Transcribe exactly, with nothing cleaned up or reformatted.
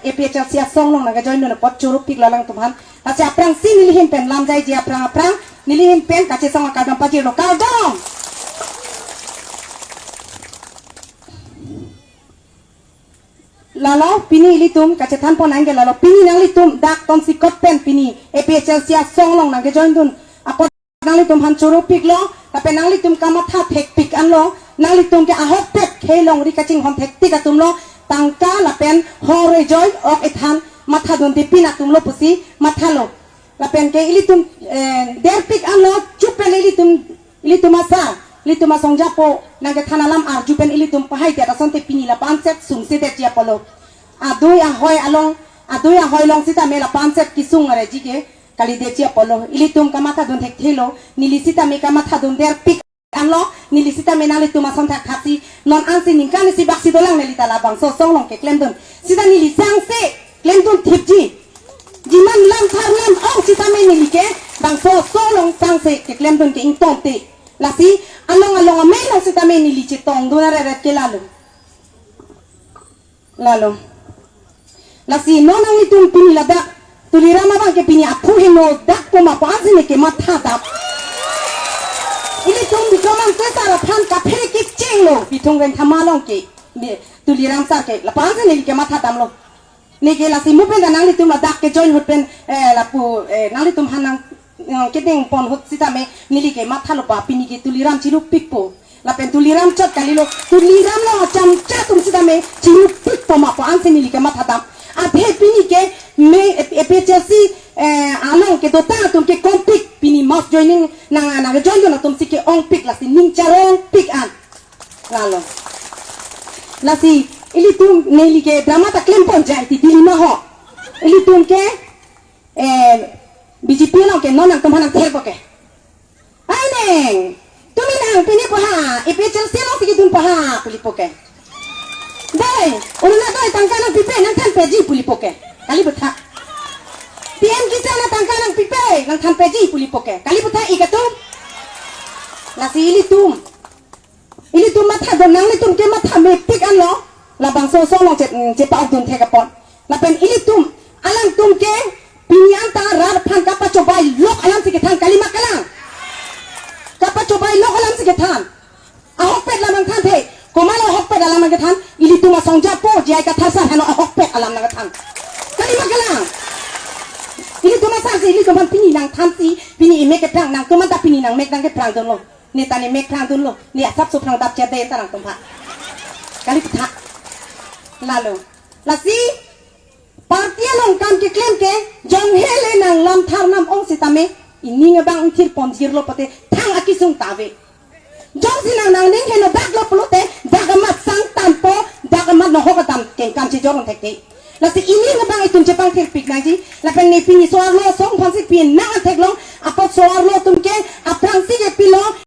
A P H L C asong along nangkejoin dun apot choro piklo alangtum aphan. Lasi aphrangsi neli ahin pen lam jaiji aphrang aphrang neli ahin pen kachesong akardom pajirlo, kardom. Lalo pini ilitum kachethan pon nangke lalo pini nanglitum dak tongsi kot pen pini A P H L C asong along nangkejoin dun apot nanglitum aphan choro piklo, lapen nanglitum kamatha thekpik anlo, nanglitum ke ahokpet khei longri kachinghon thektik atumlo, tangka lapen hor ejoi ok ethan matha dun dipin atumlo pusi mathalo. Lapen ke ilitum, eh, derpik anlo, chupen ilitum, ilitum asar, ilitum asong japo nangkethan alam arju pen ilitum pahai det asonte pini lapu-an set sungse detji apotlo. Adui ahoi along, adui ahoi along sitame lapu-an set kesung areji ke kali detji apotlo. Ilitum kamatha dun thekthelo, neli sitame kamatha dun derpik anlo, neli sitame nanglitum ason thakthaksi, non ansi ningkan isi baksi dolang neli ta labangso asong along keklem dun. Sita neli sangse klem dun thipji. Jiman lam thar lam ong sitame neli ke bangso asong along sangse keklem dun ke ingtongte. Lasi along along amei along sitame neli chetong dun areret ke lalo. Lalo. Lasi non nanglitum pini ladak Tuliram abang ke pini aphu heno dak puma pu-an si neke matha dam. Ilitum Bikram Amte sar aphan kaphere kechenglo, Bithung Rengthama along ke, Bi-, Tuliram sar ke, lapu-an si neke matha damlo. Neke lasi mo pen ta nanglitum ladak kejoin ahut pen, eh, lapu, eh, nanglitum aphan nang, nang kedeng pon ahut sitame neli ke mathalo ba pini ke Tuliram chiru pikpo. Lapen Tuliram chot kalilo, Tuliram along achamcha atum sitame chiru pikpo ma pu-an si neli ke matha dam. Athe pini ke me A P H L C, eh, along kedotang atum ke kom pik, pini mass joining nang, nangjoin dun atum si ke-ong pik lasi ning charong pik an. Lalo. Lasi ilitum neli ke drama ta klem pon jai ti Delhi ma ho. Ilitum ke, eh, B J P along ke non nangtum aphan nangtherpo ke. Ai neng, tumi nang pini pu ha, A P H L C alongsi kedun pu ha, pu lipo ke. Dei, Orunodoi atangka nangpipe, nangthan peji pu lipo ke. Kali puthak. P M Kisan atangka nangpipe, nangthan peji pu lipo ke. Kali puthak ik atum. Lasi ilitum. Ilitum matha dun, nanglitum ke matha mepik anlo. Labangso asong along che, chepa-ok dun thek apot. Lapen ilitum, alangtum ke pini anta rat aphan kapachobai lok alam si kethan, kali ma kalang? Kapachobai lok alam si kethan. Ahokpet alam nangthanthe. Komatlo ahokpet alam nangkethan? Ilitum asong japo, J I Kathar sar henlo ahokpet alam nangkethan. Kali ma kalang? Ilitum asar si, ilitum aphan pini nangthan si, pini imek kephrang, nangtum anta pini nangmek nangkephrang dunlo. Ne ta ne mek phrang dunlo, ne asapso phrang dap chede ta nangtum aphan. Kali puthak. Lalo. Lasi party along kam keklem ke, jong hele nang lam thar nam ong sitame, ining abang ingthir ponjirlo pute, thang akesung ta ave. Jongsi nang nangning heno daklo pulote, dak amat sang tampo, dak amat nohok adam kengkam chejor thekte. Lasi ining abang itum chepangthir pik nangji, lapen ne pini so-arlo asong aphansi pini nang an theklong, apot so-arlo atum ke,